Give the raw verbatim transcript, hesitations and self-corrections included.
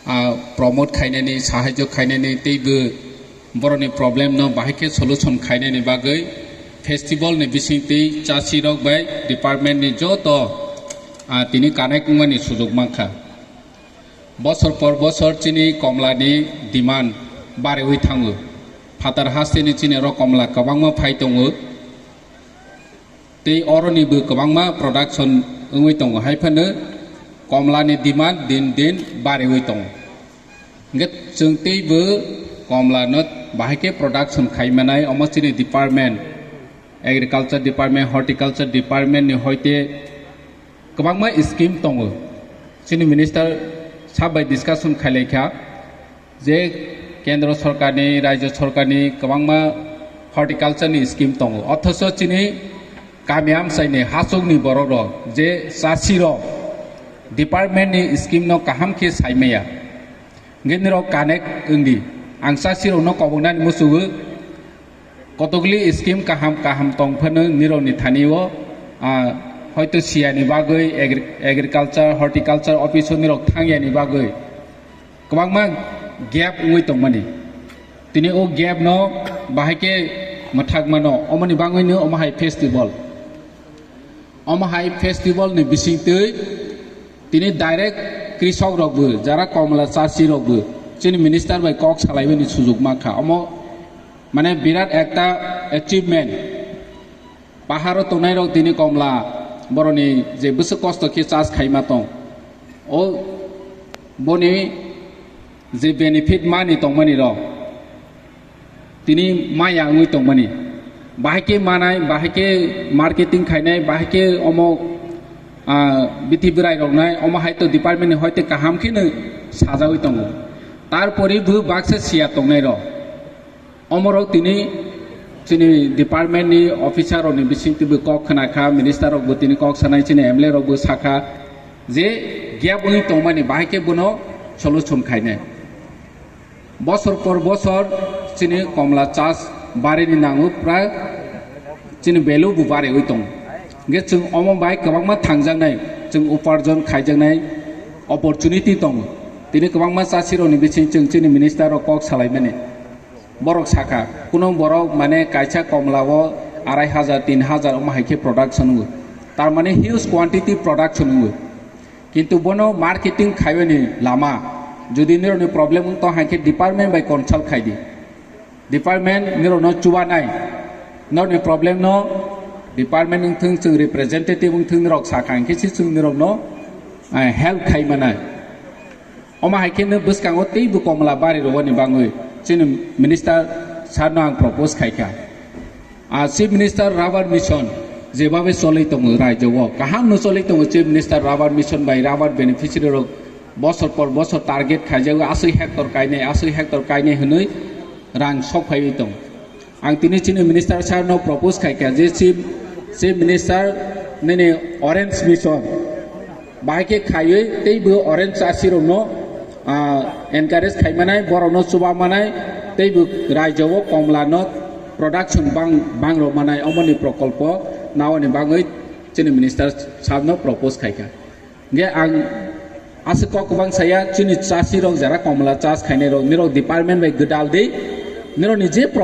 ah, promote khainani, sahajyo khainani, teibo borokni problem no bahai khe solution khainani bagwi festival ni bisingtwi chasi rok bai department ni joto, ah, tini connect wngmani sujuk mankha. Bosor por bosor chini komla ni demand bariwi thango. Phatar haste ni chini oro komla kwbangma phai tongo. Tei oro ni bo kwbangma production wngwi tongo, hai phano komla ni demand din din bariwi tongo. Hingke chwng teibo komla no bahai khe production khai manai, omo chini department, agriculture department, horticulture department ni hoite kwbangma scheme tongo. Chini minister sab bai discussion khailai kha je kendro sorkar ni, rajyo sorkar ni kwbangma horticulture ni scheme tongo. Othocho chini kami amchai ni hachuk ni borok rok je chasi rok department ni scheme no kaham khe sai maya. Hingke nirok connect wngdi. Ang chasi rok no kobok nani muchungo. Kotokli scheme kaham kaham tong phano nirokni thani o, ah, hoito siyani bagwi agri-, agriculture, horticulture office o nirok thangyani bagwi kwbangma gap wngwi tongmani. Tini o gap no bahai khe mwthak mano, omoni bagwi no omo hai festival. Omo hai festival ni bisingtwi tini direct krisok rok bo, jara komla chasi rok bo chini minister bai kok salaibani sujuk mankha. Omo mane birat ekta achievement. Paharo tongnai rok tini komla boroni je bwswk kosto khe chas khaima tong. O boni je benefit mani tongmani rok tini maya wngwi tongmani. Bahai khe manai, bahai khe marketing khainai, bahai khe omo, ah, bithi bwrai roknai, omo hai to department ni hoite kaham khe no sajawi tongo. Tarpori bo baksa siya tongnai rok. Omorok tini chini department ni officer rok ni bising twi bo kok khna kha, minister rok bo tini kok sanai, chini M L A rok bo sakha je gap wngwi tongmani bahai khe bono solution khainai. Bosor por bosor chini komla chas barini nango prai chini value bo bariwi tongo. Hingke chwng omo bai kwbangma thangjaknai, chwng uparjon khaijaknai opportunity tongo. Tini kwbangma chasi rokni bising chwng chini minister rok kok salaimani. Borok sakha, kuno borok mane kaisa komla o arai hajar, tin hajar omo hai khe production wngo. Tar mane huge quantity production wngo. Kintu bono marketing khaiyani lama, jodi nirokni problem wng tong hai khe department bai consult khai di. Department nirokno chubanai, norokni problem no department wng thung, chwng representative wng thung, nirok sakha hingke se chwng nirokno, eh, help khai manai. Omo hai khe no bwskango teibo komla bari rwani bangwi chini minister sir no ang propose khai kha. Ah, Chief Minister Rubber Mission jebabe cholwi tongo rajyo o, kaham no cholwi tongo Chief Minister Rubber Mission bai rubber beneficiary rok bosor por bosor target khaijago, aswk hectare kainai, aswk hectare kainai hwnwi rang sok phaiwi tongo. Ang tini chini minister sir no propose khai kha je Chief, Chief Minister nini Orange Mission bahai khe khaiwi teibo orange chasi rokno, ah, encourage khai manai, borokno chuba manai, teibo rajyo o komla no production bang, bang rok manai, omoni prokolpo naoni bagwi chini minister sir no propose khai kha. Hingke ang aswk kok kwbang saya, chini chasi rok jara komla chas khainai rok, nirok department bai gwdal di, nirokni je problem